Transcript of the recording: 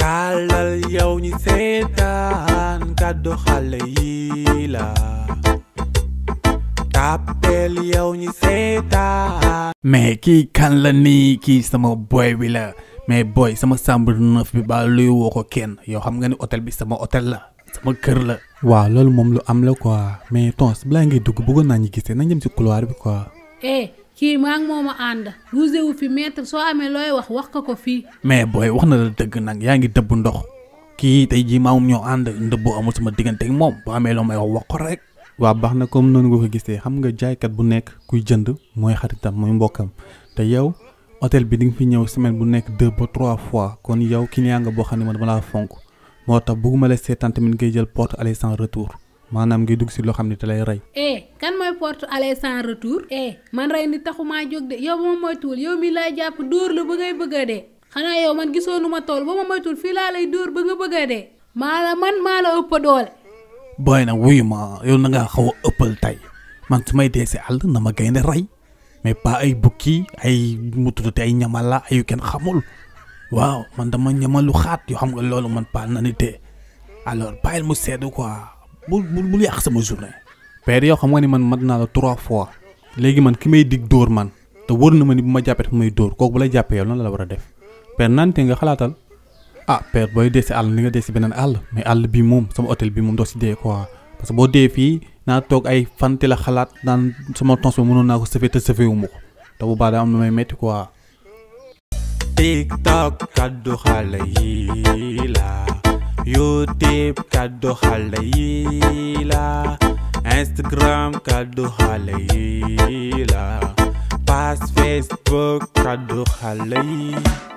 tàllal yow ñi seetaan kàddu xale yi la tàppeel yow ñi seetaan. mais kii kan la nii kii sama boy bi la mais boy sama chambre 9 bi ba luy woo ko kenn yow xam nga ni hôtel bi sama hôtel la sama kër la. waaw loolu moom lu am la quoi mais tons balaa ngay dugg bëggoon naa ñu gisee nañ dem ci couloir bi quoi. kii maa ngi moom a ànd bougé wu fi maître soo amee looy wax ko fii. mais booy wax na la dëgg nag yaa ngi dëbb ndox kii tey jii maamum ñoo ànd ndëbboo amul sama diggante ak moom boo amee loo may wax ko rek. waaw baax na comme noonu nga ko gisee xam nga jaaykat bu nekk kuy jënd mooy xaritam mooy mbokkam te yow hôtel bi di nga fi ñëw semaine bu nekk 2 ba 3 fois kon yow client nga boo xam ne man dama laa fonk moo tax bëgguma la seetaan tamit ngay jël porte aller sans retour maanaam ngay dugg si loo xam ne da lay rey. kan mooy porte aller sans retour. man rey ni taxumaa jóg de yow ba ma moytuwul yow mi lay jàpp dóor la ba ngay bëgg a dee xanaa yow man gisoonu ma tool ba ma moytuwul fii laa lay dóor ba nga bëgg a dee maa la ëpp doole. booy nag wuyu ma yow na ngaa xaw a ëppal tey man su may dee si àll na ma gaynde rey mais pas ay bukki ay mu tuddati ay ñamala ayu kenn xamul waaw man dama ñamalu xaat yoo xam nga loolu man pas na ni tee alors bàyyil mu seddu quoi bul yàq sama journée. père yow xam nga ni man mat naa la 3 fois léegi man ki may dig dóor man te wóor na ma ni bu ma jàppee dafa may dóor kooku bu la jàppee yow lan la war a def père nante nga xalaatal. père booy dee si àll ni nga dee si beneen àll mais àll bi moom sama hôtel bi moom doo si dee quoi parce que boo dee fii naa toog ay fan te la xalaat naan sama tons ba mënoon naa ko sëfee te sëfee wu ma ko te bu baax daa am na may metti quoi. TikTok kaddu xale yi la YouTube kaddu xale yi la Instagram kaddu xale yi la page Facebook kaddu xale yi.